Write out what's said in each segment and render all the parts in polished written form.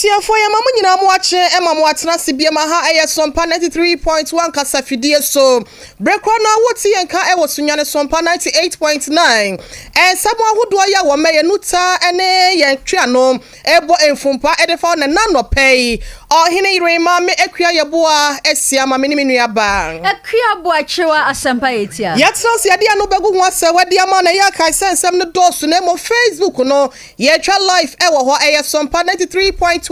Abusuafoɔ, yɛma mo nyinaa mo akye, ɛma mo atena ase biam. Aha ɛyɛ Sɔmpa 93.1 kasafidie so. Berɛ korɔ no wote yɛn ka ɛwɔ Sunyane Sɔmpa 98.9. Ɛnsɛm ahodoɔ yɛ wɔ mɛyɛ no taa ɛne yɛn tweano ɛbɔ mfumpa ɛde fa ne nanɔpɛ yi. Ɔhene yere Maame Akua Yɛboa asia ma me ne me nua baa Akua Boakyewa Asɛmpa yɛtia. Yɛtena se yɛde ano bɛgu ho asɛ wɔde ama na ɛyɛ akae sɛ nsɛm no dɔɔso, na mmom Facebook no yɛtwa live ɛwɔ hɔ, ɛyɛ Sɔmpa 93.1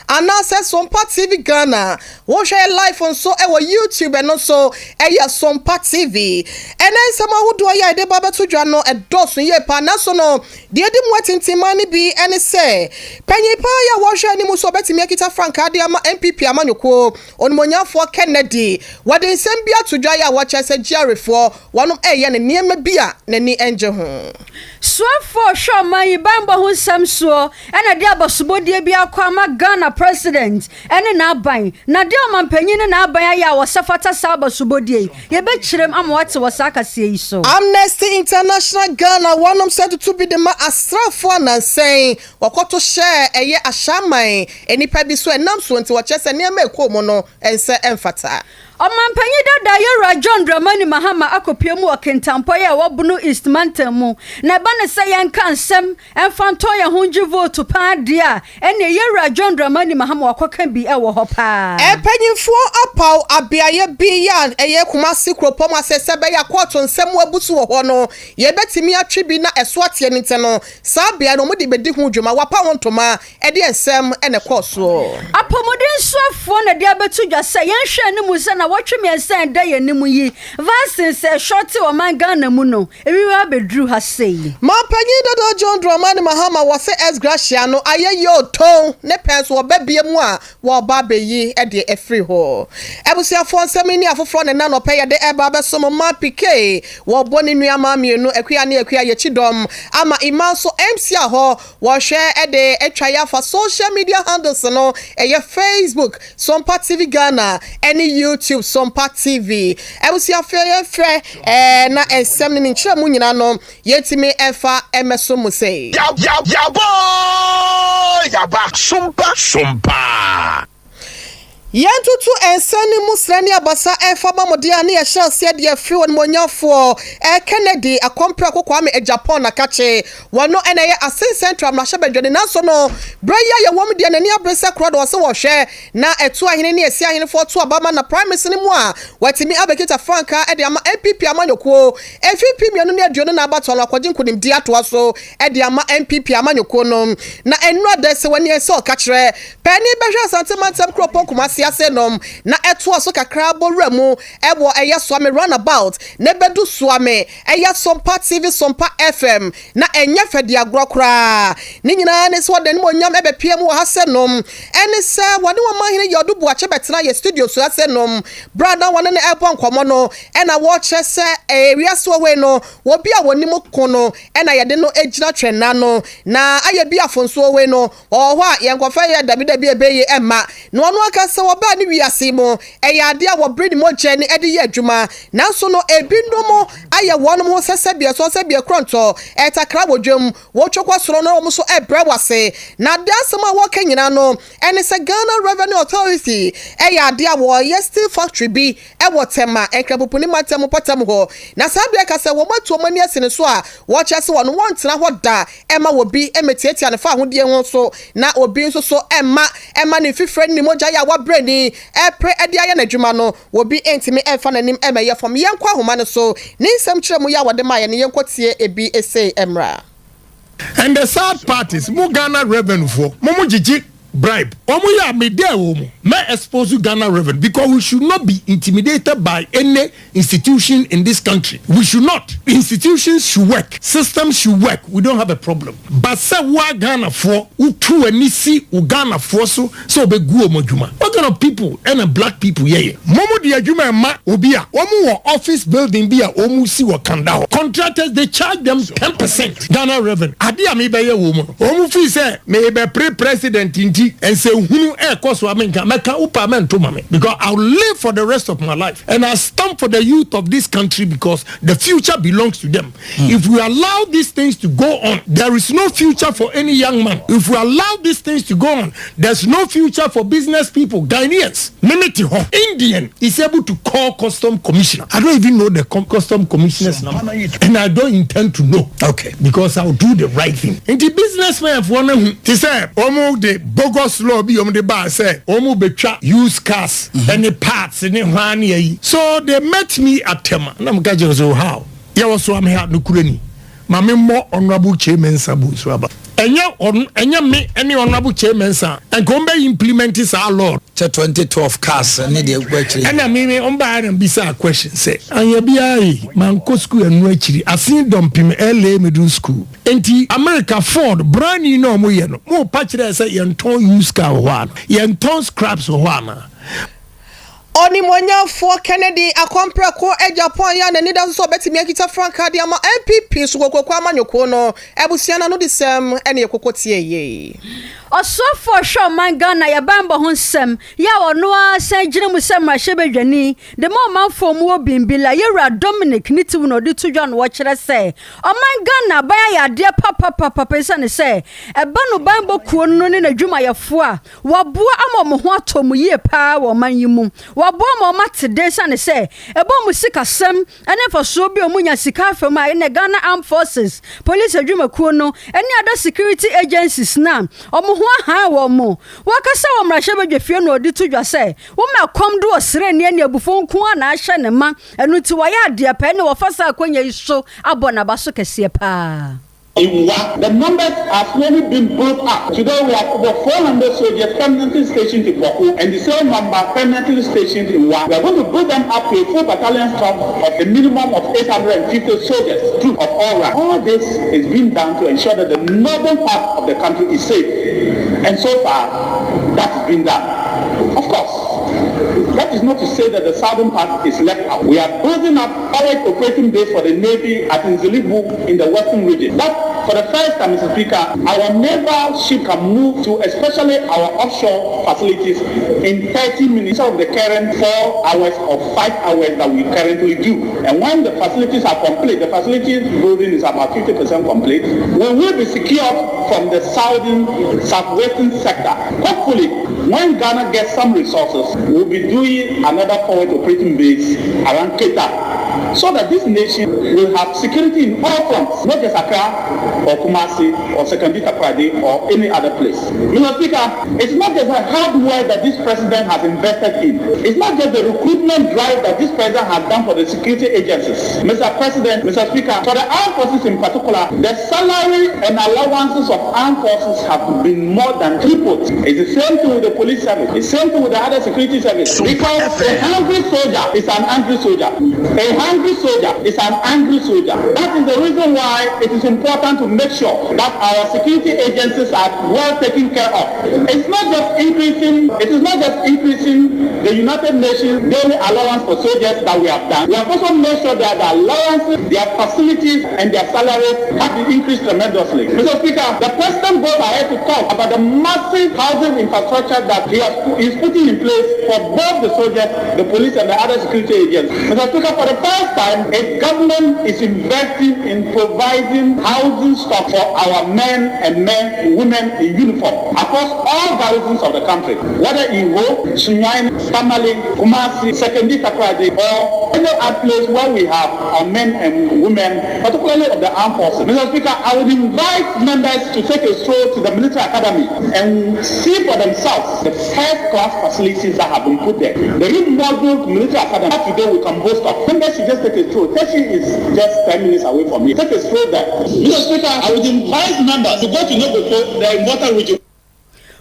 anaasɛ Sɔmpa TV Ghana. Wohwɛ live nso ɛwɔ YouTube, ɛno nso ɛyɛ Sɔmpa TV. Ɛnɛ nsɛm ahodoɔ yɛ a yɛde ba bɛto dwa no ɛdɔɔso yie paa, nanso no deɛ ɛdi mu atintimma no bi ɛne sɛ panyin paa yɛ a wɔhwɛ anim so ɔbɛtumi akita frankaa de ama NPP amanyɔkuo, Onimonyamfoɔ Kennedy, wɔde nsɛm bi ato dwa yɛ a wɔkyerɛ sɛ GRAfoɔ wɔnom ɛyɛ ne nneɛma bi a n'ani ngye ho. Soafoɔ hwɛ ɔman yi banbɔ ho nsɛm soɔ ɛna de abasobɔdie bi akɔ ama Ghana President ɛne n'aban, na deɛ ɔmanpanyin ne n'aban ayɛ a wɔsɛ fata saa abasobɔdie yi, yɛbɛkyerɛm ama wate wɔ saa kaseɛ yi so. Amnesty International Ghana wɔnom sɛ tutu bi de ma asraafoɔ anansɛn wɔkɔto hyɛ ɛyɛ ahyɛaman nnipa bi so ɛnam so nti wɔkyerɛ sɛ nneɛma ɛkɔɔ mu no ɛnsɛ ɛmfata. Ɔmanpanyin dada Yɛwura John Dramani Mahama akɔpie mu wɔ Kintampɔ yɛ a ɛwɔ Bono East mantam mu, na ɛba ne sɛ yɛnka nsɛm ɛmfa ntɔ yɛn ho ngye vote paa deɛ a, ɛne Yɛwura John Dramani Mahama wakɔka bi ɛwɔ hɔ paa. Ɛpanyinfoɔ apaw abeayɛ bi yɛ a ɛyɛ Kumasi kuropɔn ase sɛ bɛyɛ akɔɔto nsɛm abu so wɔ hɔ no, yɛbɛtumi atwe bi na ɛso ateɛ no nti no, saa bea no wɔde bɛdi ho dwuma. Wapa ho ntoma ɛde nsɛm ɛna ɛkɔɔ soɔ. Apɔmuden soafoɔ na de abɛto dwa sɛ yɛnhwɛ anim sɛ na wɔtwe 3 ɛda yɛn anim yi, vaccine sɛ ɛhwɔte ɔman Ghana mu no, ebi wɔ abɛduru ha sei. Mampanyin dodo John Dramani Mahama wɔ sɛ ex gratia no ayɛ yie otɔn ne pɛn so wɔbɛbie mu a wɔba abɛyi de afiri hɔ. Abusuafoɔ, nsɛm ne afoforɔ ne nanɔpɛ yɛde ɛba abɛsom ma Pike wɔbɔ ne nnuama mmienu Akua ne Akua yɛkyi dɔm ama ima nso MC a hɔ wɔhwɛ de atwa yɛ afa social media handles no, ɛyɛ Facebook Sompa TV Ghana ɛne YouTube Sompa TV. Abusuafoɔ, yɛmfrɛ na nsɛm ne ne nkyerɛ mu nyinaa no yɛntumi ɛmfa ɛmɛso mu sɛ Yabɔ yaba Sompa Sompa. Yɛntoto nsa no mu srɛ ne abasa ɛfa ma mɔden a ne yɛhyɛ aseɛ deɛ firi wɔn mɔnyafoɔ Kennedy Akɔmprɛko Kwame Agyapong Nakakye. Wɔno ɛna ɛyɛ Assin Central mmarahyɛbadwani, nanso no berɛ yi a yɛwɔ mu deɛ, n'ani abere sɛ korɔ de ɔsɛ wɔhwɛ na ɛto ahene ne ɛsi ahenefoɔ to aba ma na primaries no mu a watumi abɛkita frankaa de ama NPP amanyɔkuo. Ɛfi 2020 na abatoɔ no akɔgye nkonimdi atoa so de ama NPP amanyɔkuo no. Na nnura dɛ sɛ wani ɛsɛ ɔka kyerɛ paani bɛhwɛ Asante mantam kuropɔn Kumasi ase nom na ɛtoa so kakra bɔwura mu ɛwɔ ɛyɛ Suame Roundabout na ɛbɛdu Suame, ɛyɛ Sompa TV, Sompa FM, na ɛnyɛ fɛdi agorɔ koraa. Ne nyinaa ne sɛ wɔde anim onyam ɛbɛpie mu wɔ ha sɛ nom ɛne sɛ wɔne wɔn mahene yɛ ɔdo buakye bɛtena yɛ studio so ase nom bra na wɔne no ɛbɔ nkɔmmɔ no, ɛna wɔkyerɛ sɛ ɛyɛ wiase wɔ hɔ no, wɔbi a wɔnim ko no ɛna yɛde no gyina twɛnna no na ayɛ bi afonsoɔ wei no ɔwɔ hɔ a yɛnkɔfɛ yɛ dabidabi ɛbɛyɛ ɛma na ɔno ankasa wɔbaa ne wiase mu ɛyɛ adeɛ a wɔbere ne mogya ne ɛde yɛ adwuma, nanso no ebinom ayɛ wɔn ho sɛ sɛdeɛ sɔ sɛdeɛ korɔntɔ ɛtakra wɔ dwam wɔtwa kɔ soro no, wɔn nso ɛbrɛ wase. Na adeɛ asɛm a wɔka nyinaa no ɛne sɛ Ghana Revenue Authority ɛyɛ adeɛ a wɔyɛ steel factory bi ɛwɔ Tɛma Nkrampoponi mantam mpɔtam hɔ, na saa bea ka sɛ wɔn atu wɔn ani asi ne so a wɔkyerɛ sɛ wɔn wɔntena hɔ da ɛma obi ɛmɛtiatia ne fa ahodie ho so, na obi nso so ɛma ne mfifire ne mogya yɛ a wabrɛ ni ɛpere ɛde ayɛ n'adwuma no, obi ntumi ɛmfa n'anim ɛmɛyɛ fam. Yɛnkɔ ahoma no so ne nsɛm kyerɛ mu yɛ a wɔde maa yɛ no, yɛnkɔ tie ebi ese mmra. And the sad part is mo Ghana Revenue foɔ mo gyegye bribe. Wɔn yɛ a me dɛ wɔ mu mɛ expose Ghana Revenue, because we should not be intimidated by any institution in this country. We should not. Institutions should work, systems should work, we don't have a problem. But sɛ wo a Ghana foɔ wotu ani si wo Ghana foɔ so sɛ ɔbɛgu wɔn adwuma, what kind of people ɛna black people yɛyɛ? Mo de adwuma ɛma obi a wɔn wɔ office building bi a wɔn si wɔ Kanda hɔ, contractors, they charge them 10% Ghana Revenue. Ade a mebɛyɛ wɔ mu no, wɔn fi sɛ mebɛpere president nti nsɛnhunu ɛɛkɔ so a menka. Mɛka wo pa mɛnto ma me because I will live for the rest of my life and I stand for the youth of this country because the future belongs to them. If we allow these things to go on, there is no future for any young man. If we allow these things to go on, there's no future for business people, Ghanaians. Mimiti ho. Indian is able to call custom commissioner. I don't even know the custom commissioner's number, and I don't intend to know. Because I'll do the right thing. Nti businessmen for no hu te sɛ ɔmo de bogus law bi ɔmo de ba sɛ ɔmo betwa used cars ɛne parts ne hwan ne ayi. So they met me at Tema. Na mo ka kyerɛ sɛ, how? Yɛwɔ so ame ha nokura ni. Maame mmɔ Honourable Kyei Mensah Bonsu aba. Ɛnyɛ ɔno, ɛnyɛ me ɛne Honourable Kyei Mensah nka ɔmo bɛ implement saa law. Kyɛ 2012 cars ne deɛ ɛgu akyire. Ɛna mimi ɔmba na bisa question sɛ anya biara yi mankɔ school ɛnu akyiri Assin Dɔmpem LA Middle School, nti America Ford brand new na ɔmo yɛ no, mo pa kyerɛ sɛ yɛntɔn used car wɔ hɔ ana, yɛntɔn scraps wɔ hɔ ana? Ɔnimonyamfoɔ Kennedy Akɔmprɛko Agyapong yɛ a n'ani da so sɛ ɔbɛtumi akita frankaa de ama NPP so kokoko amanyɔkuo no abusua no ano de sɛm ɛne ɛkokɔ tie yie. Ɔsoafoɔ hwɛ ɔman Ghana yɛbanbɔ ho nsɛm yɛ a ɔno ara san gyina mu sɛ mmarahyɛbadwani de ma ɔmanfoɔ mu wɔ Bimbilla, yɛwura Dominic Nitiwul, na ɔde to dwa no wɔkyerɛ sɛ ɔman Ghana aban ayɛ adeɛ papapapapa esiane sɛ ɛba no banbɔ kuo no ne n'adwumayɛfoɔ a wɔaboa ama ɔmo ho atɔ mu yie paa wɔ ɔman yi mu, wɔaboa ma ɔmo ate de esiane sɛ ɛbɔ ɔmo sikasɛm ɛne mfasoɔ bi a ɔmo nya sika afam a ɛne Ghana Armed Forces, police adwumakuo no ɛne other security agencies na ɔmo ho ahan wɔ mo. Wɔkasa wɔ mmarahyɛbadwa fie na ɔde to dwa sɛ wɔma ɛkɔm do ɔsrɛni ne abufuo nko a na ahyɛ ne ma, ɛno nti wɔyɛ adeɛ pɛ ne wɔfa saa akonnwa yi so abɔ n'aba so kɛseɛ paa. In Wa, the numbers are slowly being built up. Today we have over 400 soldiers permanently stationed in Bawku and the same number permanently stationed in Wa. We are going to build them up to a full battalion strength of a minimum of 850 soldiers, troops of all ranks. All this is being done to ensure that the northern part of the country is safe. And so far, that has been done. Of course, that is not to say that the southern part is left out. We are building up forward operating base for the Navy at Nzelibu in the western region. That, for the first time, Mr. Speaker, our naval ship can move to especially our offshore facilities in 30 minutes of the current 4 hours or 5 hours that we currently do. And when the facilities are complete, the facilities building is about 50% complete, we will be secured from the southern, southwestern sector. Hopefully, when Ghana gets some resources, we'll be doing another forward operating base around Keta, so that this nation will have security in all fronts, not just Accra or Kumasi or Sekondi Takoradi or any other place. Mr. Speaker, it's not just the hardware that this president has invested in. It's not just the recruitment drive that this president has done for the security agencies. Mr. President, Mr. Speaker, for the armed forces in particular, the salary and allowances of armed forces have been more than tripled. It's the same thing with the police service. It's the same thing with the other security service. Because a hungry soldier is an angry soldier. A hungry soldier is an angry soldier. That is the reason why it is important to make sure that our security agencies are well taken care of. It is not just increasing the United Nations daily allowance for soldiers that we have done. We have also made sure that the allowances, their facilities, and their salaries have been increased tremendously. Mr. Speaker, the president goes ahead to talk about the massive housing infrastructure that he is putting in place for both the soldiers, the police, and the other security agents. Mr. Speaker, for the first time, a government is investing in providing housing stock for our men and women in uniform across all garrisons of the country, whether in Ho, Sunyani, Tamale, Kumasi, Sekondi Takoradi, or any other place where we have our men and women, particularly of the armed forces. Mr. Speaker, I would invite members to take a stroll to the military academy and see for themselves the first-class facilities that have been put there. The remodeled military academy today we can boast of. Members should just take a stroll. Teshie is just 10 minutes away from here. Take a stroll there. Mr. Speaker, I would invite members to go to Nogokpo, the Volta region.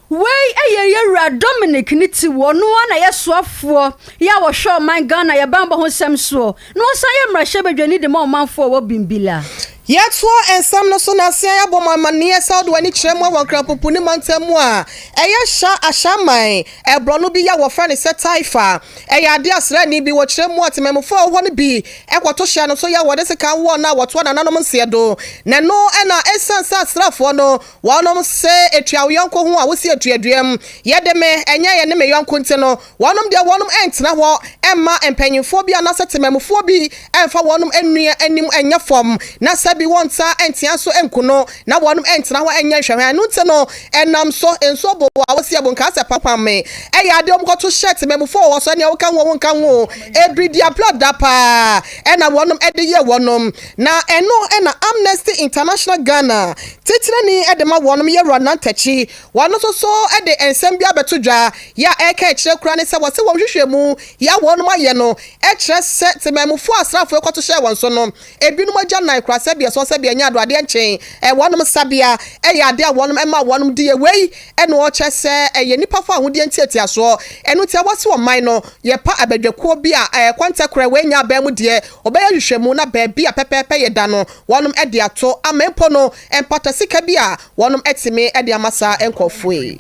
Wei ɛyɛ yɛwura Dominic Nitiwul, ɔno a na yɛ soafoɔ yɛ a wɔhwɛ ɔman Ghana yɛ banbɔ ho nsɛm soɔ na wɔsan yɛ mmarahyɛbadwani de ma ɔmanfoɔ wɔ Bimbilla. Yɛtoa nsɛm no so na aseɛ yɛabɔ mo amanneɛ sɛ wode w'ani kyerɛ mu wɔ Nkrapopo ne mantam mu a ɛyɛ Hyɛ Ahyɛaman ɛborɔno bi yɛ a wɔfrɛ no sɛ Taifa. Ɛyɛ adeɛ a sraani bi wɔ kyerɛ mu a temammufoɔ a wɔwɔ hɔ no bi kɔto hyɛɛ no so yɛ a wɔde sekan wɔɔ no a wɔtoa nananom nseɛ do. Na ɛno na ɛsiane sɛ asraafoɔ no wɔnom se etua wo yɔnko ho a wosi atua duam yɛde me ɛnyɛ yɛne me yɔnko nti no Wɔnom deɛ wɔnom ntena hɔ mma mpanyinfoɔ bi anaasɛ temamufoɔ bi mfa wɔnom nnua anim nyɛ fam, na sɛbi wɔntaa ntea so nku no, na wɔnom ntena hɔ nyɛ nhwɛhwɛ. Ɛno nti no, ɛnam so, nsuo bo a wɔsi abu nkaa sɛ pampam me. Ɛyɛ adeɛ wɔn kɔto hyɛ temamufoɔ wɔ hɔ so, ɛneɛ woka ho o wonka ho o, ɛbiri di abrɛ da paa ɛna wɔnom de yɛ wɔnom. Na ɛno na Amnesty International Ghana titenani de ma wɔnom, Yɛwura Nantakyi, Wɔn nso so de nsɛm bi abɛto dwa, yɛ a ɛreka akyerɛ koraa ne sɛ wɔse wɔn nhwehwɛmu yɛ a wɔnom ayɛ no kyerɛ sɛ temanmufoɔ a asraafoɔ yi kɔto hyɛɛ wɔn so no ebinom agya nan koraa sɛdeɛ ɛsɔ sɛdeɛ ɛnyɛ ado adeɛ nkye wɔnom sabea yɛ adeɛ a wɔnom ma wɔnom di yɛ wei na ɔkyerɛ sɛ ɛyɛ nnipa fa ahodeɛ ntiatiasoɔ ɛno nti ɛwɔ sɛ ɔman no yɛpa abadwakuo bi a kɔntɛkorɛ wei nyɛ aban mu deɛ ɔbɛyɛ nhwehwɛmu na baabi a pɛpɛɛpɛ yɛ da no wɔnom de ato ama mpo no mpata sika bi a wɔnom atumi de ama saa nkorɔfoɔ yi.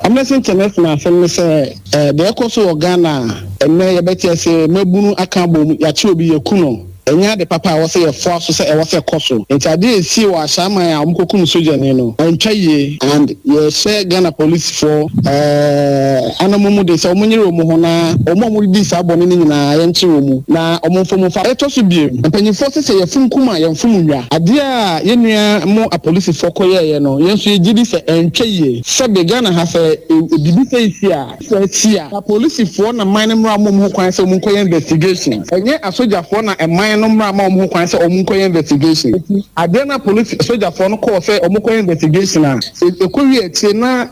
Amnesty International asɛm ne sɛ deɛ ɛkɔ so wɔ Ghana a ɛnnɛ yɛbɛte ase mmabunu aka abom yɛakye obi yɛku no ɛnyɛ ade papa a ɛwɔ sɛ yɛfoa so sɛ ɛwɔ sɛ ɛkɔ so nti adeɛ a ɛsii wɔ Ashaiman a wɔkɔkum sogyani no ɛntwa yie and yɛhyɛ Ghana policefoɔ anamɔ mu den sɛ wɔnyere wɔn ho na wɔn a wɔdidi saa bɔne no nyinaa yɛnkye wɔn na wɔmfa mu mfa Ɛtɔ so bio, mpanyimfoɔ se sɛ yɛfom kum a, yɛmfom nnwa. Adeɛ a yɛn nua mo apolisifoɔ kɔyɛeɛ no, yɛn nso yɛgye di sɛ ɛntwa yie. Sɛbe Ghana ha sɛ biribi sei si a, sɛ asi a, apolisifoɔ na man no mmara ma wɔn ho kwan sɛ wɔn nkɔyɛ investigation. Ɛnyɛ asogyafoɔ na man no mmara ma wɔn ho kwan sɛ wɔn nkɔyɛ investigation. Enti adeɛ no a polisi, sogyafoɔ no kɔɔ sɛ wɔn kɔyɛ investigation a, Ɛkɔwie akyire na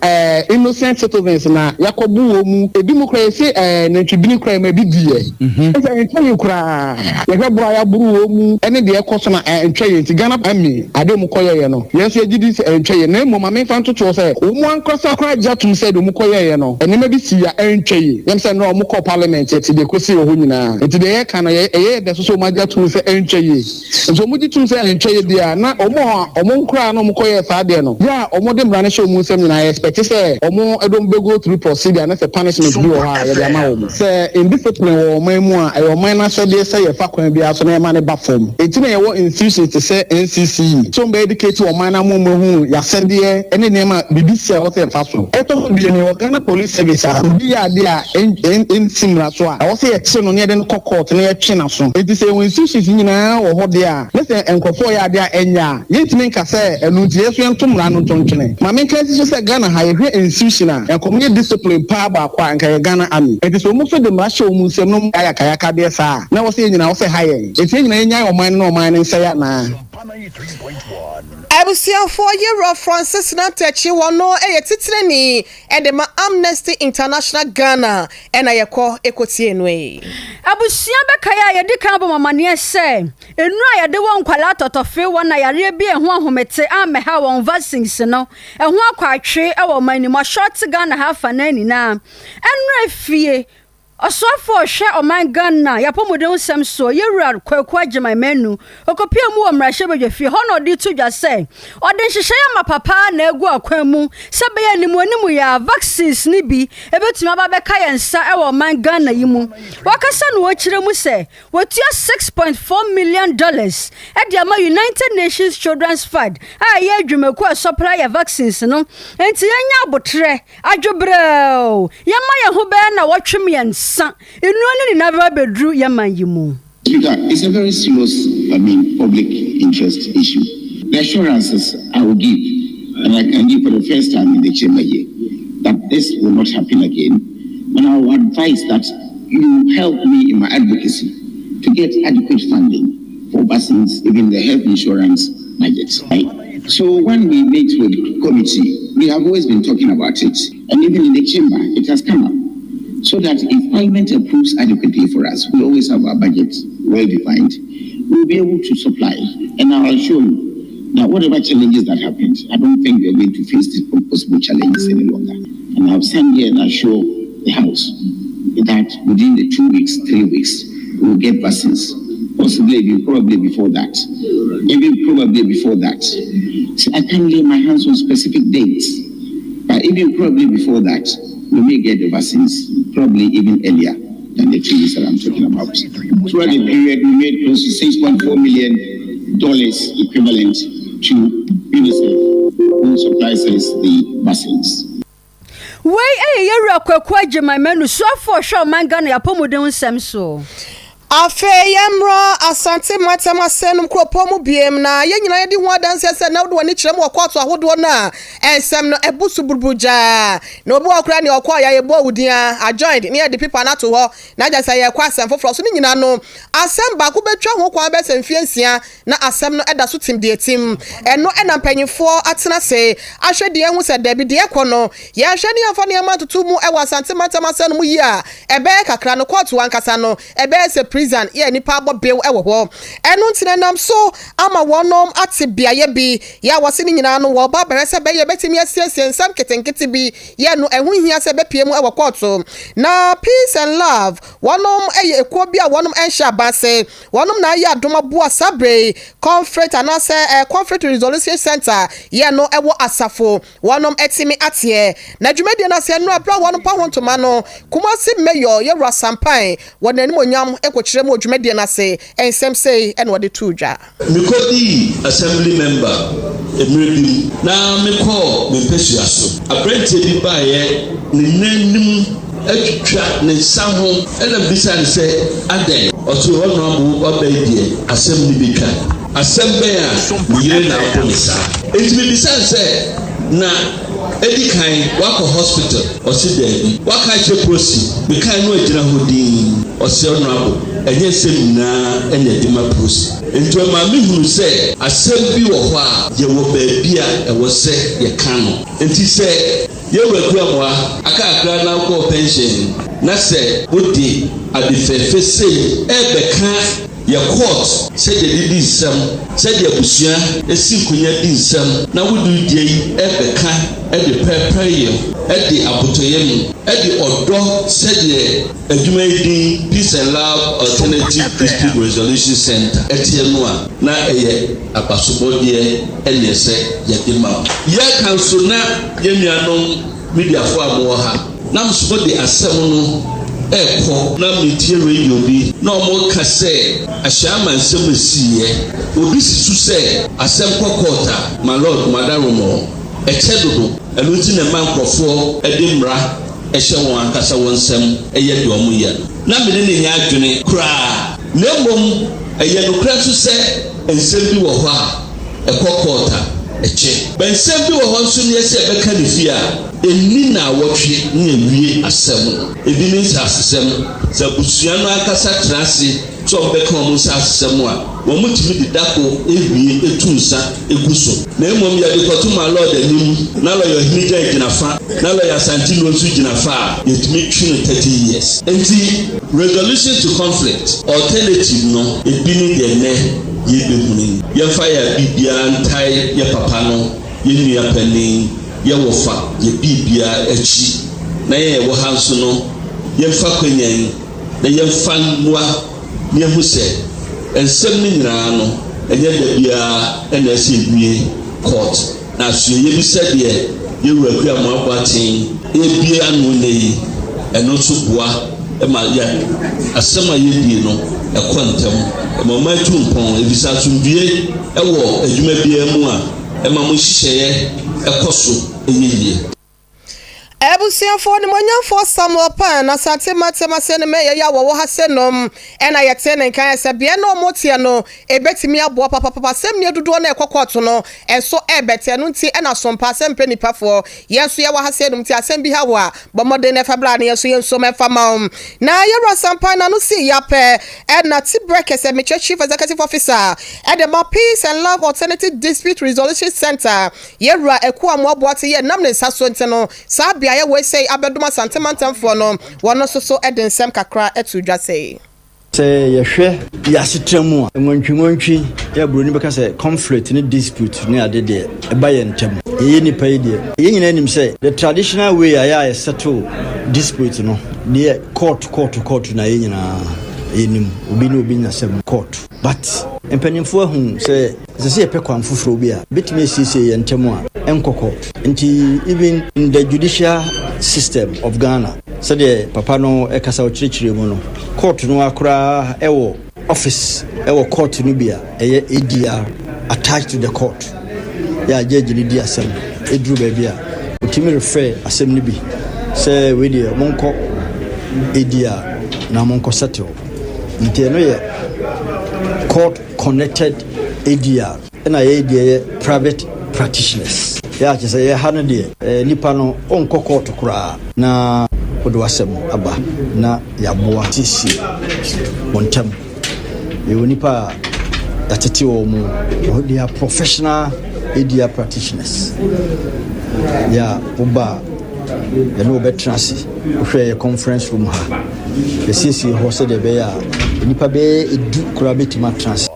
innocent citizens na yɛakɔbo wɔn mu, ebi mu koraa yɛse nantwibini koraa yɛma bi diiɛ. Ɛsɛ ɛntwa yie koraa, yɛhwɛ boro a yɛaboro wɔn mu ne deɛ ɛkɔ so na ɛntwa yie nti Ghana Army adeɛ wɔn kɔyɛeɛ no yɛn nso yɛgye di sɛ ɛntwa yie na mmom ma memfa ntotoɔ sɛ wɔn ankasa koraa gye atom sɛ deɛ wɔn kɔyɛeɛ no nneɛma bi sii a ɛntwa yie. Yɛm sɛ nnora wɔn kɔɔ parliament yɛte deɛ ɛkɔsii wɔ hɔ nyinaa nti deɛ yɛreka no ɛyɛ yɛ dɛ so sɛ wɔn agye atom sɛ ɛntwa yie. Nti wɔn gye tom sɛ ɛntwa yɛ biara na wɔn a wɔn nkoraa na wɔn kɔ yɛɛ saa adeɛ no yɛ a wɔn de mmara no hyɛ wɔn nsam nyinaa yɛ expect sɛ wɔn de wɔn bɛ go through procedure na sɛ punishment bi wɔ hɔ a yɛde ama wɔn. Sɛ indiscipline wɔ ɔman mu a ɛyɛ ɔman no asɛdeɛ sɛ yɛfa kwan biara so na yɛma no ba fam. Enti na yɛwɔ institutions te sɛ NCCE sɛ wɔn bɛ educate ɔman no ama wɔn ahu yɛasɛdeɛ ne nneɛma a biribi si a ɛwɔ sɛ yɛfa so. Ɛtɔ so bio no yɛwɔ Ghana Police Service a obi yɛ adeɛ a ɛnsi mmara so a, ɛwɔ sɛ yɛkye no na yɛde no kɔ court na yɛtwe n'aso. Enti sɛ yɛwɔ institutions yi nyinaa wɔ hɔ deɛ a, na sɛ nkurɔfoɔ reyɛ adeɛ a ɛnyɛ a, yɛntumi nka sɛ ɛno nti yɛn nso yɛnto mmara no nto ntwene. Ma menka nsi so sɛ Ghana ha yɛhwɛ institution a, nka wɔyɛ discipline paa baako a, nka ɛyɛ Ghana Army. Enti sɛ wɔn nso de mmara hyɛ wɔn nsam na wɔyɛ ayakayakadeɛ saa a, na ɛwɔ sɛ yɛn nyinaa ɛwɔ sɛ ɛha yɛn. Enti yɛn nyinaa yɛnnyae ɔman no na ɔman no nsɛe anaa? Abusuafoɔ Yewura Francis Nantɛkye wɔno yɛ titenani de ma Amnesty International Ghana na yɛkɔ kɔtie no yi. Abusua bɛkae a yɛdi kan abɔ mo amaneɛ sɛ nnuro a yɛde wɔ nkwadaa tɔtɔfeewa na yareɛ bi a ɛho ahomete ammɛha wɔn vaccines no ɛho akɔ atwe wɔ ɔman no mu ahyɔɔte Ghana ha afanaa nyinaa ɛnnora fie Ɔsoafo a ɔhwɛ ɔman Ghana y'apɔmuden ho nsɛm soɔ, Yewura Kwaku Agyemang Manu, ɔkɔpuee mu wɔ mmarahyɛbadwafie hɔ na ɔde reto dwa sɛ ɔde nhyehyɛeɛ amapa paa na agu akwan mu sɛ ɛbɛyɛ animuanimu yi ara vaccines no bi bɛtumi aba abɛka yɛn nsa wɔ ɔman Ghana yi mu. Wakasa na ɔrekyerɛ mu sɛ wɔatua $6.4 million de ama United Nations Children's Fund a ɛyɛ adwumakuo a ɛsɔpra yɛ vaccines no, enti yɛnyɛ aboterɛ. Adwo brɛoo, yɛmma yɛn ho bɛyɛ nnawɔtwe mmiɛnsa, nnuro no nyinaa bɛba abɛduru yɛn man yi mu. Speaker, it's a very serious, I mean, public interest issue. The assurances I will give, and I can give for the first time in the chamber here, that this will not happen again. And I will advise that you help me in my advocacy to get adequate funding for vaccines, even the health insurance budget. Right? So when we meet with committee, we have always been talking about it, and even in the chamber, it has come up. So that if Parliament approves adequately for us, we always have our budget well defined, we'll be able to supply. And I'll assure you that whatever challenges that happened, I don't think we're going to face these possible challenges any longer. And I'll stand here and assure the House that within the 2 weeks, 3 weeks, we'll get vaccines. Possibly even probably before that. Even probably before that. So I can't lay my hands on specific dates. But even probably before that, we may get the vaccines, probably even earlier than the 2 years that I'm talking about. Throughout the period, we made close to $6.4 million equivalent to UNICEF, who supplies us the vaccines. Wei yɛ Yɛwura Kwaku Agyemang Manu, soafoɔ ɔhwɛ ɔman Ghana apɔmuden nsɛm so. Afei yɛmmra Asante mantam asɛnnom kuropɔn mu biem na yɛn nyinaa yɛdi ho adanseɛ sɛ na wode w'ani kyerɛ mu wɔ kɔɔto ahodoɔ no a nsɛm no ɛbu so buruburu na obi wɔ koraa nea ɔkɔɔ yɛ yɛbɔ wo din a adjourned ne yɛde pipa no ato hɔ na agya sɛ yɛkɔ asɛm foforɔ so. Ne nyinaa no, asɛm baako bɛtwa ho kwan bɛsɛ mfie 6 na asɛm no ɛda so tim deɛ tim. Ɛno ɛna mpanyinfoɔ atena ase ahwɛ deɛ ɛho sɛ dɛbi deɛ ɛkɔ no, yɛhwɛ ne yɛmfa nneɛma atoto mu ɛwɔ Asante mantam asɛm no mu yi a, ɛbɛyɛ kakra no kɔɔto ankasa no ɛbɛyɛ sɛ prison yɛ nipa abɔ bew ɛwɔ hɔ. Ɛno ntina nam so ama wɔnom ate beaeɛ bi yɛ a wɔse ne nyinaa no wɔba bɛrɛ sɛ bɛyɛ bɛtumi asiesie nsɛm ketenkete bi yɛ no ɛho hia sɛ bɛpie mu ɛwɔ kɔɔto. Na Peace and Love, wɔnom ɛyɛ ekuo bi a wɔnom ɛnhyɛ abanse, wɔnom na ayɛ adom aboa sabre conflict anaasɛ conflict resolution center yɛ no ɛwɔ Asafo wɔnom ɛtumi ateɛ na dwumadie no ase. Ɛno abere a wɔnom pa ho ntoma no, Kumasi Mayor Yɛwura Sampan wɔ n'anim onyam ɛkɔkyerɛ mu wɔ dwumadie no ase, nsɛm sei ɛna wɔde to dwa. Mekɔdii assembly member mmerɛ bi mu na mekɔɔ me mpasua so. Aberanteɛ bi baeɛ, ne n'anim atwitwa ne nsa ho, ɛna mbisa no sɛ adɛn. Ɔse, "Ɔno abo ɔbɛn deɛ, asɛm no bɛtwa asɛm bɛn a ne yere na abɔ ne saa." Enti mebisa no sɛ, na edi kan wakɔ hospital? Ɔse daabi. Waka akyerɛ polisi? Mekan no agyina hɔ din. Ɔse, "Ɔno abo, ɛnyɛ nsɛm nyinaa ɛna ɛde ma polisi." Nti ɔma mehunu sɛ asɛm bi wɔ hɔ a yɛwɔ baabi a ɛwɔ sɛ yɛka no. Nti sɛ yɛwura Kuamoa akakra na wokɔɔ pension na sɛ wode ade fɛfɛ sei ɛbɛka yɛ court sɛdeɛ de di nsɛm, sɛdeɛ abusua esi nkonnwa di nsɛm, na wode deɛ yi ɛbɛka ɛde pɛrɛpɛrɛ yɛ, ɛde abotɔyɛ mu, ɛde ɔdɔ, sɛdeɛ adwuma yi din Peace and Love Alternative Dispute Resolution Center ɛteɛ no a, na ɛyɛ abasobɔdeɛ ɛne ɛsɛ yɛde ma wo. Yɛka nso na yɛn nuanom mediafoɔ a mowɔ ha na nso de asɛm no ɛkɔ na metie radio bi na ɔmo ka sɛ ahyɛ ama nsɛm esiiɛ obi si so sɛ asɛm kɔ court a, my lord, madaromɔ ɛkyɛ dodo. Ɛno nti na ɛma nkurɔfoɔ ɛde mmara ɛhyɛ wɔn ankasa wɔn nsɛm ɛyɛ deɛ ɔmo yɛ no. Na mene ne nyɛ adwene koraa, na mmom ɛyɛ nokorɛ nso sɛ nsɛm bi wɔ hɔ a ɛkɔ court a ɛkyɛ bɛnsɛm bi wɔ hɔ nso ne ɛsɛ ɛbɛka ne fie a ɛnni na awɔtwe ne awie asɛm no. Ebi ne nsasesɛm. Sɛ abusua no ankasa tena ase sɛ ɔmbɛka wɔn nsasesɛm a, wɔn tumi de dako ewie etu nsa egu so. Na mmom yɛde kɔto ma lord anim na lɔya Ɔhene gya gyina fa na lɔya Asante no nso gyina fa a, yɛtumi twe no 30 years. Nti resolution to conflict alternative no ebi ne deɛ nnɛ yɛbɛhunu yi. Yɛmfa yɛ biribiara ntae yɛ papa no, yɛ nua panin, yɛ wɔfa yɛ biribiara akyi, na yɛn yɛwɔ ha nso no, yɛmfa kwanya yi na yɛmfa mmoa na yɛhu sɛ nsɛm no nyinaa no, ɛnyɛ da biara ɛna ɛsɛ ewie court. Na asoɛyɛ bi sɛdeɛ yɛwura Kua mu aboaten ebie ano ne yi, ɛno nso boa ɛma yɛ asɛm a yɛdie no ɛkɔ ntɛm, ɛma ɔma atu mpɔn, efisɛ asomdue ɛwɔ adwuma biara mu a, ɛma mo nhyehyɛeɛ ɛkɔ so ɛyɛ yie. Abusuafoɔ nimonyamfoɔ Samuel Pan, Asante mantam ase no mɛyɛ yɛ a wɔwɔ ha sɛ nom ɛna yɛte ne nkan sɛ beɛ na ɔmo teɛ no ɛbɛtumi aboa papapapa. Asɛm nie dodoɔ no ɛkɔ kɔɔto no ɛso ɛbɛteɛ no nti ɛna sompa asɛm mpɛ nipafoɔ. Yɛn nso yɛwɔ ha sɛ nom nti asɛm bi ha wɔ a, bɔ mmɔden na ɛfa bra ne yɛn nso yɛn nso mɛfa ma wo. Na yɛwura Sampan na no si yapɛ ɛna tibrɛ kɛsɛ mekyɛ chief executive officer ɛde ma Peace and Love Alternative Dispute Resolution Center, yɛwura Ɛko a moaboa te yɛ nam ne nsa so nti no saa beaeɛ wei sɛ abɛdom Asante mantamfoɔ no, wɔn nso so de nsɛm kakra to dwa sɛ. Sɛ yɛhwɛ yɛasetena mu a, nwantwinwantwi yɛ buroni bɛka sɛ conflict ne dispute ne ade deɛ ɛba yɛn ntam. Yɛyɛ nipa yi deɛ, yɛn nyinaa nim sɛ the traditional way a yɛ a yɛsettle dispute no deɛ, court, court, court na yɛn nyinaa. Yɛnim obi ne obi nya asɛm court but mpanimfoɔ ahu sɛ ɛsɛ sɛ yɛpɛ kwan foforɔ bi a bɛtumi asiesie yɛn ntam a ɛnkɔ court. Nti even in the judicial system of Ghana, sɛdeɛ papa no ɛkasa ɔkyerɛkyerɛ mu no, court no akoraa ɛwɔ office, ɛwɔ court no bi a ɛyɛ ADR attached to the court. Yɛ a judge no di asɛm ɛduru baabi a, ɔtumi refer asɛm no bi sɛ wei deɛ, monkɔ ADR na monkɔ settle. Nti ɛno yɛ court connected ADR, ɛna yɛyɛ deɛ yɛ private practitioners. Yɛ akyɛ sɛ yɛha no deɛ, nipa no ɔnkɔ court koraa na wode w'asɛm aba na yɛaboa siesie wɔn ntam. Yɛwɔ nipa a yɛatete wɔn mu, they are professional ADR practitioners. Yɛ a woba a, yɛne wɔbɛtena ase. Wohwɛ yɛ conference room ha, yɛsiesie hɔ sɛdeɛ ɛbɛyɛ a nnipa bɛyɛ 10 koraa bɛtumi atena ase.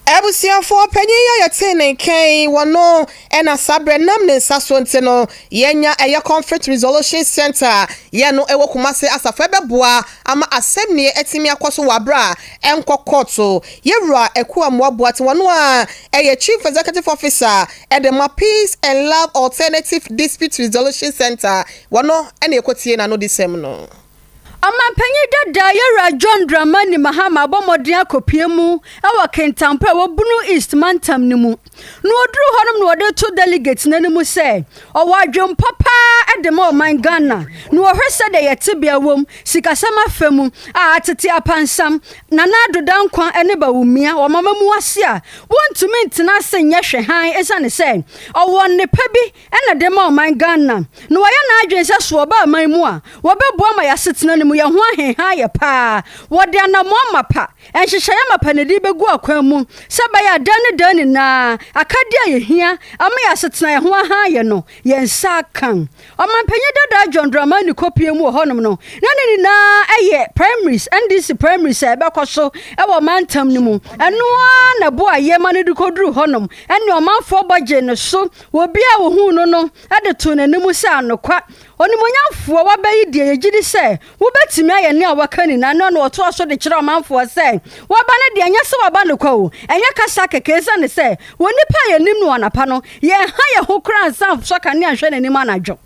Abusuafoɔ, panyin yi a yɛtee ne nkan wɔno ɛna sabrɛ nam ne nsa so nti no yɛnya ɛyɛ Conflict Resolution Center yɛn no ɛwɔ Kumase asafo, ɛbɛboa ama asɛmnie ɛtumi akɔ so wɔ abere a ɛnkɔ kɔɔto. Yɛwura Ɛku Amoaboa te wɔno a ɛyɛ Chief Executive Officer ɛde ma Peace and Love Alternative Dispute Resolution Center, wɔno ɛna ɛkɔtie n'ano de sɛm no. Ɔmanpanyin dada Yɛwura John Dramani Mahama abɔ mmɔden akɔpie mu wɔ Kintampo a ɛwɔ Bono East mantam no mu, na wɔduru hɔnom na wɔde to delegate n'anim sɛ ɔwɔ adwempa paa de ma ɔman Ghana, na wɔhwɛ sɛdeɛ yɛte bea wom sikasɛm afa mu a atete apansam. Nana Addo Dankwa ne Bawumia wɔmama mu ase a wɔntumi ntena ase nyɛ hwɛ hann, ɛsiane sɛ ɔwɔ nnepa bi ɛna de ma ɔman Ghana, na wɔyɛ n'adwene sɛ so ɔba aman mu a, wɔbɛboa ma yɛasetena no mu yɛn ho ahenha yɛ paa. Wɔde anammɔn mapa, nhyehyɛeɛ mapa ne de bɛgu akwan mu sɛ bɛyɛ a dan ne dan nyinaa akadeɛ a yɛhia ama yɛasetena yɛn ho aha yɛ no, yɛn nsa aka. Ɔmanpanyin dada John Dramani kɔpie mu wɔ hɔnom no, na ne nyinaa ɛyɛ primaries, NDC primaries a ɛbɛkɔ so ɛwɔ mantam no mu. Ɛno ara na ɛboa yɛ ma no de kɔduru hɔnom, ɛne ɔmanfoɔ bɔ gye ne so. Obi a ohuu no no de too n'anim sɛ anokwa onimuonyamfoɔ waba yi deɛ, yɛgye di sɛ wobɛtumi ayɛ nea waka nyinaa. No na ɔtoa so de kyerɛ ɔmanfoɔ sɛ waba no deɛ, ɛnyɛ sɛ waba no kwa o, ɛnyɛ kasa kɛkɛ, ɛsiane sɛ wɔ nipa a yɛnim no anapa no, yɛnha yɛn ho koraa nsa sɔ kanea nhwɛ n'anim anadwo.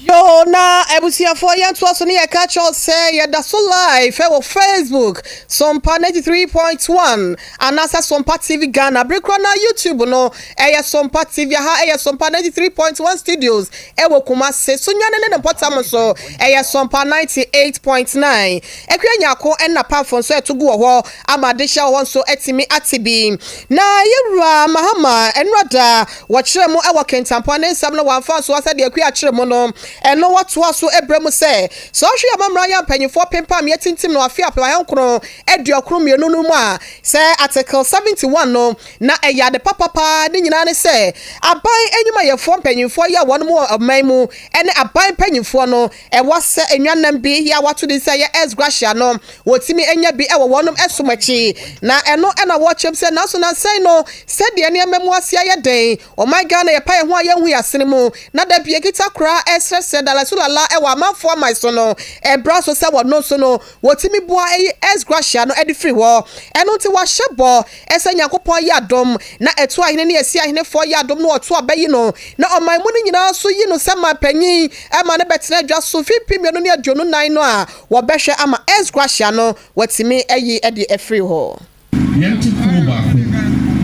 Yo, na abusuafoɔ, yɛntoa so ne yɛka kyerɛw sɛ yɛda so live ɛwɔ Facebook Sompa 93.1 anaasɛ Sompa TV Ghana. Bere korɔ na YouTube no ɛyɛ Sompa TV. Aha ɛyɛ Sompa 93.1 Studios ɛwɔ Kumase. Sunyani ne ne mpɔtam nso ɛyɛ Sompa 98.9. Akua Nyako ɛna pamfo nso ɛto gu wɔ hɔ ama adehyɛ wɔ hɔ nso ɛtumi ate bi. Na yɛwura Mahama ɛnora da wɔkyerɛ mu ɛwɔ Kentampɔ ne nsɛm no wɔamfa nso sɛdeɛ Akua kyerɛ mu no, ɛno wɔtoa so ɛbrɛ mu sɛ sɛ ɔhwɛ yɛ amammerɛ yɛ mpanyinfoɔ pempam yɛtintim no afe 1992 no mu a, sɛ Article 71 no na ɛyɛ ade papapaa. Ne nyinaa ne sɛ aban adwumayɛfoɔ mpanyinfoɔ yɛ wɔn mu wɔ ɔman mu ɛne aban mpanyinfoɔ no, ɛwɔ sɛ nnuanam bi yɛ a wato din sɛ yɛ ex gratia no, wɔtumi anya bi ɛwɔ wɔnom ɛsom akyi. Na ɛno ɛna wɔkyerɛm sɛ nanso nansɛn no, sɛdeɛ nneɛma mu ase ayɛ den, ɔman Ghana yɛpa yɛn ho a yɛnhu yɛ asene mu na da bie kita koraa ɛsrɛsrɛ dalasulala ɛwɔ amanfoɔ aman so no, ɛbra so sɛ wɔno nso no wɔtumi boa ɛyi ex gratia no ɛde firi hɔ. Ɛno nti wahyɛ bɔ ɛsɛ Nyankopɔn yɛ adom na ɛto ahene ne ɛsi ahenefoɔ yɛ adom no, ɔto abɛyi no na ɔman mu no nyinaa nso yi no sɛ man panyin ɛma no bɛtena adwa so mfe 2024 no a, wɔbɛhwɛ ama ex gratia no wɔatumi ayi ɛde afiri hɔ. Yɛnte kuo baako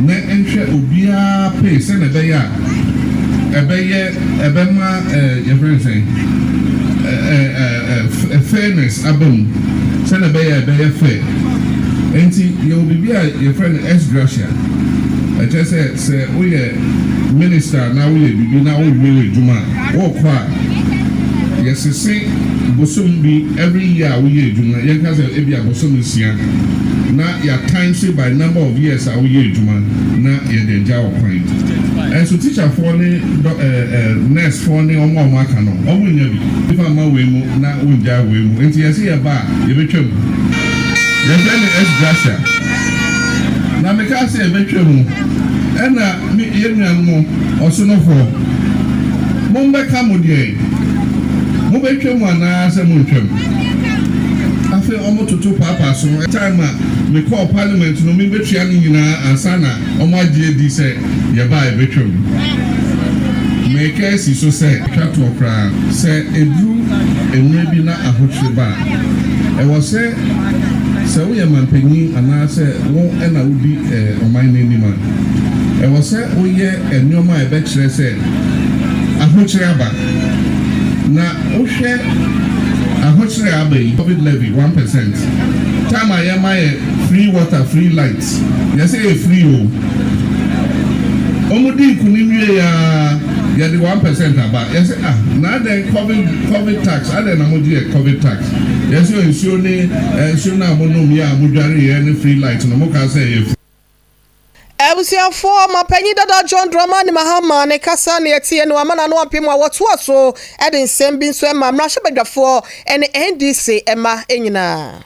na nhwɛ obiara pay sɛnea ɛbɛyɛ a ɛbɛyɛ ɛbɛma yɛfrɛ no sɛn, fairness aba mu, sɛnea ɛbɛyɛ a ɛbɛyɛ fair. Nti yɛwɔ biribi a yɛfrɛ no ex gratia. Ɛkyerɛ sɛ sɛ woyɛ minister na woyɛ biribi na wowie wɔ adwuma a, wɔrekɔ a, yɛsese bosom bi every year a woyɛ adwuma. Yɛnka sɛ ebi a bosom 6 na yɛ times by number of years a woyɛ adwuma na yɛde agya wo kwan. Ɛnso teacherfoɔ ne dɔ ɛɛ ɛɛ nursefoɔ ne wɔn a wɔn aka no, wɔn nnya bi fa ma wei mu na wongya wei mu. Nti yɛsi yɛ ba a, yɛbɛtwa mu. Yɛfrɛ no ex gratia. Na meka sɛ yɛbɛtwa mu, ɛna me yɛn nuanom ɔsonofoɔ, mombɛka mo deɛ, mobɛtwa mu anaa sɛ montwa mu? Afei ɔmo toto paapaa so. Time a me kɔɔ parliament no me bɛtua ne nyinaa ansa na ɔmo agye adi sɛ yɛba a ɛbɛtwa mu. Meka asi so sɛ twa toɔ koraa sɛ ɛduru mmerɛ bi na ahokyere ba a, ɛwɔ sɛ sɛ woyɛ manpanyin anaa sɛ wo na wodi ɔman no anim a, ɛwɔ sɛ woyɛ nneɛma a ɛbɛkyerɛ sɛ ahokyere aba. Na wohwɛ ahokyere a aba yi, covid levy 1%, time a yɛma yɛ free water, free light, yɛsɛ yɛ free o. Wɔn di nkunim wie ya, yɛde 1% aba. Yɛsɛ ah, na adɛn covid tax, adɛn na mo gye yɛ covid tax? Yɛsɛ nsuo ne nsuo no a mo nom yɛ a mo dware yɛ ne free light no, mo ka sɛ yɛ free. Abusuafoɔ, mapanyin dada John Dramani Mahama ne kasa ne ɛteɛ no ama n'ano apem a wɔtoa so de nsɛm bi nso ma mmarahyɛbadwafoɔ ne NDC mma nyinaa.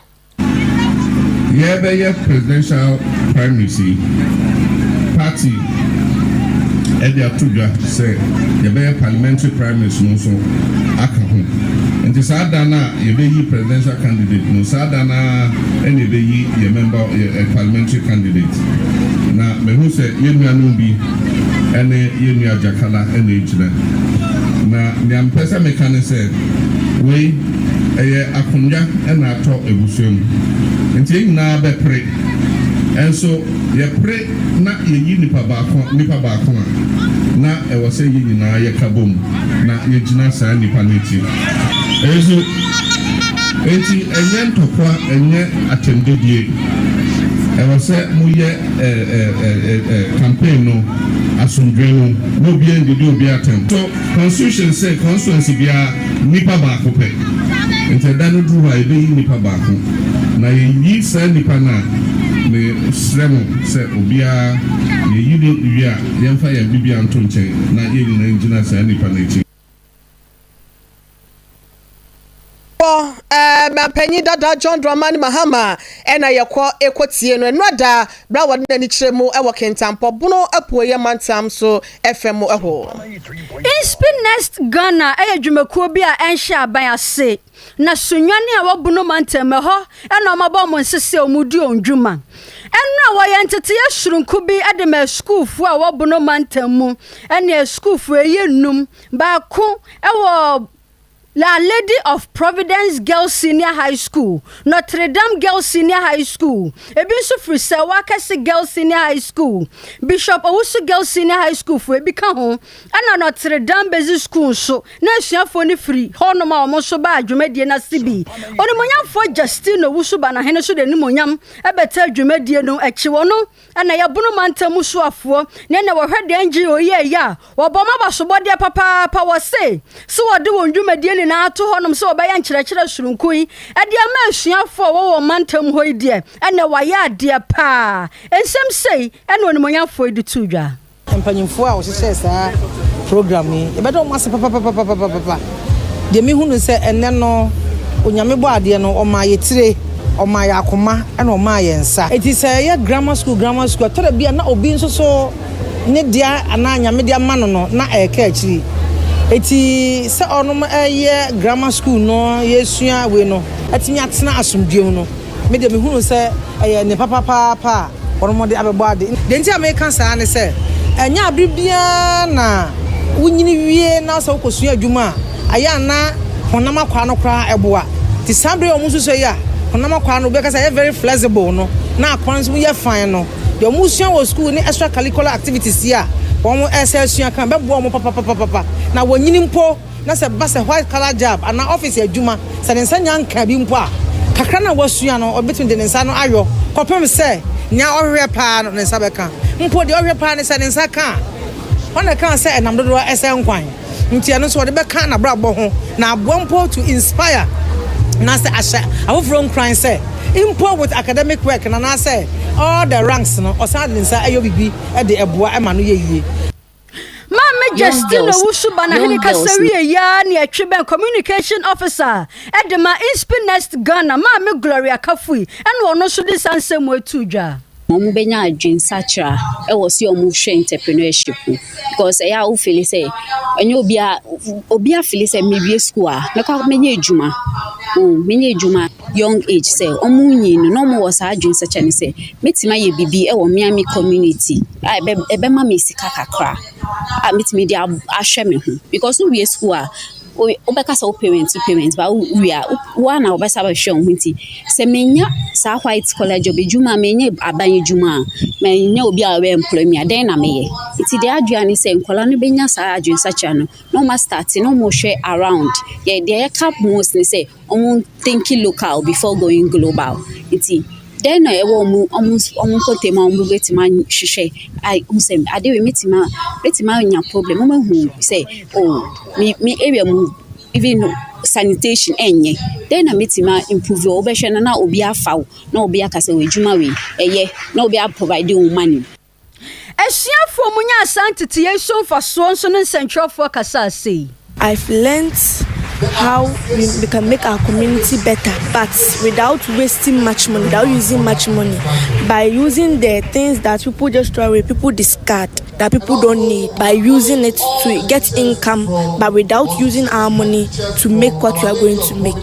Yɛbɛyɛ presidential primaries yi, party ɛde ato dwa sɛ yɛbɛyɛ parliamentary primaries no nso aka ho. Nti saa da no a yɛbɛyi presidential candidate no, saa da no a ɛna yɛbɛyi yɛ member yɛ parliamentary candidate. Na mehu sɛ yɛn nuanom bi ɛne yɛn nua Jakala ɛna egyina. Na nea mpɛ sɛ meka ne sɛ wei ɛyɛ akonnwa ɛna atɔ ebusua mu, nti yɛn nyinaa bɛpere. Ɛnso yɛpere na yɛyi nipa baako a, na ɛwɔ sɛ yɛn nyinaa yɛka bom na yɛgyina saa nipa no akyi. Ɛnso eti ɛnyɛ ntɔkwa, ɛnyɛ atɛmdedie. Ɛwɔ sɛ moyɛ ɛɛ ɛɛ ɛɛ campaign no asomdwe no na obiara ndidi obi atɛm. So constitution sɛ constituency biara nipa baako pɛ, nti ɛda no duru hɔ a yɛbɛyi nipa baako. Na yɛyi saa nipa no a, mesrɛ mo sɛ obiara yɛyi no wie a, yɛmfa yɛn bibia nto nkyɛn na yɛn nyinaa gyina saa nipa no akyi. Mampanyin dada John Dramani Mahama ɛna yɛkɔ ɛkɔtie no ɛno ada bra wɔde n'ani kyerɛ mu ɛwɔ Kentampɔ Bono Apuoyɛ mantam so ɛfɛ mu ɛhɔ. Inspinext Ghana ɛyɛ dwumakuo bi a ɛnhyɛ aban ase na Sunyani a wɔbono mantam ɛhɔ ɛna ɔmabɔ ɔmo nsese a ɔmo di wɔn dwuma. Ɛno a wɔyɛ nteteyɛ soronko bi de ma asukuufoɔ a wɔbono mantam mu. Ɛne asukuufoɔ ɛyɛ nnum, baako ɛwɔ La Lady of Providence Girls Senior High School, Notre Dame Girls Senior High School, ebi nso firi Sɛwa Kɛse Girls Senior High School, Bishop Owusu Girls Senior High School fo ebi ka ho, ɛna Notre Dame Basic School nso na asuafoɔ no firi hɔnom a wɔn nso baa dwumadie no ase bi. Onimonyamfoɔ Justine Owusu Banahene nso de animonyam ɛbɛta dwumadie no akyi. Wɔn no ɛna yɛbono mantam mu soafoɔ ne ɛna wɔhwɛ deɛ NGO yɛ ɛyɛ a wɔbɔ ma abasobɔdeɛ papaapa. Wɔ se sɛ wɔde wɔn dwumadie nyinaa to hɔnom sɛ wɔbɛyɛ nkyerɛkyerɛ soronko yi ɛde ama asuafoɔ a wɔwɔ mantam hɔ yi deɛ, ɛna wɔayɛ adeɛ paa. Nsɛm sei ɛna onimonyamfoɔ yi de to dwa. Mpanyinfoɔ a wɔhyehyɛ saa program yi, yɛbɛda wɔn ase papapapapapa. Deɛ mehu no sɛ ɛnɛ no, Onyame bɔ adeɛ no, ɔmaa yɛ tire, ɔmaa yɛ akoma, ɛna ɔmaa yɛ nsa. Eti sɛ ɛyɛ grammar school ɛtɔrɔ bi a na obi nso so ne dea anaa Nyame de ama no na ɛɛka akyiri. Eti sɛ ɔnom ɛyɛ grammar school no, yɛsua wei no, ɛtumi atena asomdwe mu no, me deɛ mehunu sɛ ɛyɛ ne papapaapa a wɔn de abɛbɔ ade. Deɛ nti a meka saa ne sɛ ɛnyɛ abere biara na wonyini wie na sɛ wokɔsua adwuma a ayɛ ana honam akwaa no koraa ɛboa. Nti saa bere a wɔn nso yi a honam akwaa no wobɛka sɛ ɛyɛ very flexible no na akwan nso yɛ fine no, deɛ wɔn sua wɔ school ne extra curricular activities yi a wɔn ɛsɛ asua kan bɛboa wɔn papapapapa na wɔnyini mpo. Na sɛ ba sɛ white collar job anaa office adwuma, sɛ ne nsa nya nka bi mpo a, kakra no a wasua no ɔbɛtumi de ne nsa no ayɔ kɔpem sɛ nea ɔhwehwɛ paa no ne nsa bɛka. Mpo deɛ ɔhwehwɛ paa ne sɛ ne nsa ka a, ɔna ɛka sɛ ɛnam dodoɔ ɛsɛ nkwan. Nti ɛno nso ɔde bɛka n'abrabɔ ho na aboa mpo to inspire na sɛ ahyɛ afoforɔ nkuran sɛ mpo with academic work na anaasɛ all the ranks no, ɔsan de ne nsa ɛyɔ biribi de ɛboa ɛma no yɛ yie. Maame Justin Owusu Banahene kasa wie ya ne ɛtwe bɛn communication officer ɛde ma Inspinext Ghana, Maame Gloria Kafui, ɛna ɔno nso de saa nsɛm mu etu dwa. Wɔn bɛnya adwensakyera ɛwɔ sɛ wɔn hwɛ entrepreneurship mu because ɛyɛ a wofeel sɛ ɛnyɛ obia, obia feel sɛ mewie school a mɛkɔ mɛnyɛ adwuma, mɛnyɛ adwuma. young age sɛ ɔmo nyin no na ɔmo wɔ saa adwene sɛkyɛ ne sɛ mɛtumi ayɛ biribi ɛwɔ me community a ɛbɛma me sika kakra a mɛtumi de ahwɛ me ho, because wowie school a, wobɛka sɛ wo parent, wo parent ba wowie a, wo a na wobɛsa bɛhwɛ wo ho. Nti sɛ menya saa white collar job adwuma a, menyɛ aban adwuma a, menya obi a ɔbɛ employ me a, dɛn na meyɛ? Nti deɛ adwene ne sɛ nkwadaa no bɛnya saa adwene sakyera no na ɔmo start na ɔmo hwɛ around yɛ. Deɛ yɛka most ne sɛ ɔmo thinking local before going global. Nti dɛn na ɛwɔ ɔmo mpɔtam a ɔmo bɛtumi ahwehwɛ a ɔmo sɛ ade wei mɛtumi anya problem? Ɔmo ahu sɛ, oh, me area mu, even sanitation ɛnyɛ, dɛn na mɛtumi improve? Wɔ wobɛhwɛ no na obi afa wo na obi aka sɛ wɔ adwuma wei ɛyɛ na obi aprovide wo money. Asuafoɔ mu nya asan teteɛ so mfasoɔ nso ne nsɛntwerɛfoɔ kasa ase yi. I've learned how we can make our community better, but without wasting much money, without using much money, by using the things that people just throw away, people discard, that people don't need, by using it to get income, but without using our money to make what we are going to make.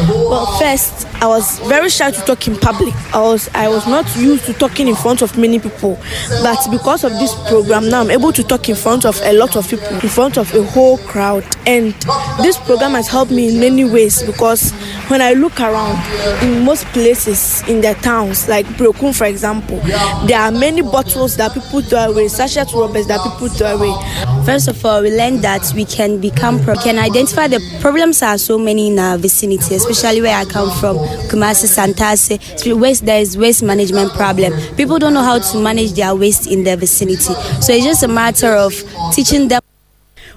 Well, first, I was very shy to talk in public. I was not used to talking in front of many people, but because of this program, now I'm able to talk in front of a lot of people, in front of a whole crowd. And this program has helped me in many ways, because when I look around in most places in the towns, like Berekum, for example, there are many bottles that people throw away, sachet rubbers that people throw away. First of all, we learned that we can become, we can identify the problems are so many in our vicinity, especially where I come from, Kumasi, Santasi. Waste, there is waste management problem. People don't know how to manage their waste in their vicinity. So it's just a matter of teaching them.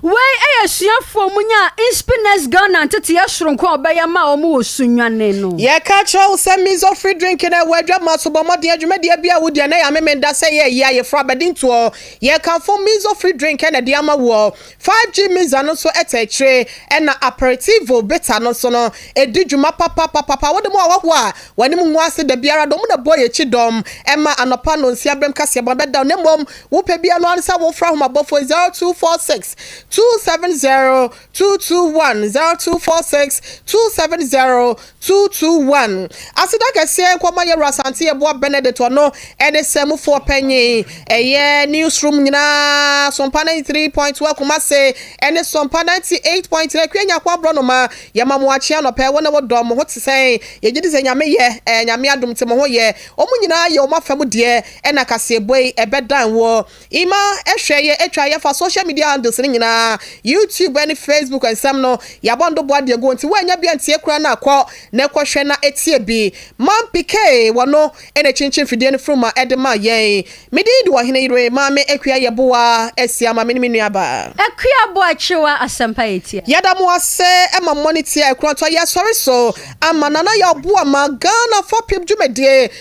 Wei ɛyɛ asuafoɔ mu nya Inspinex Ghana nteteɛ soronko a ɔbɛyɛ ma wɔn wɔ Sunyani no. Yɛka kyerɛ wo sɛ Mizo free drink no ɛwɔ adwa ma so. Bɔ mmɔden adwumadie bi a wodi ɛnɛ yɛ amemenda sɛ yɛ ayi ayɛfra abɛdentoɔ. Yɛkamfo Mizo free drink ɛna de ama woɔ. 5G Miza no nso ɛtɛ akyire, ɛna Aperitivo bitter no nso no ɛdi dwuma papapapapa. Wode mu ahɔhoɔ a w'anim ngu ase da biara dɔm na bɔ yɛkyi dɔm ɛma anɔpa no nsia berɛm kaseɛ bɔ bɛda. Na mmom wopɛ bia no ane sɛ wofra ahomabɔfoɔ 0246 270 221, 0246 270 221. Aseda kɛseɛ nkɔma yɛwura Asante Yɛboa Benedict, ɔno ɛne sɛ mufoɔ panyin ɛyɛ newsroom nyinaa, Sompa 93.1 Kumase ɛne Sompa 98.3 Akua Nyako Aborɔnoma. Yɛma mo akye anɔpɛ. Wɔn na wɔdɔ mo ho te sɛn? Yɛgye di sɛ Nyame yɛ Nyame adom te mo ho yɛ. Wɔn nyinaa yɛ wɔn afa mu deɛ ɛna kaseɛbɔ yi ɛbɛdan wɔ ima ɛhwɛ yɛ atwa yɛfa social media handles no nyinaa, YouTube ɛne Facebook. Nsɛm no yɛabɔ ndoboa deɛ gu nti woanya bi antie koraa no akɔ na ɛkɔhwɛ na ɛtie bi. Man Pk wɔno ɛna kyinkyin fidie no firi ma ɛde ma yɛn. Mede di Ɔhene Yere Maame Akua Yɛboa asi ama me ne me nuaba. Akua Boakyewa. Asɛmpa yɛ tia. Yɛda mo ase ma mmɔ ne tia ɛkorɔntɔ yɛsɔre so ama Nana Yɛboa ma Ghana fapem dwumadie.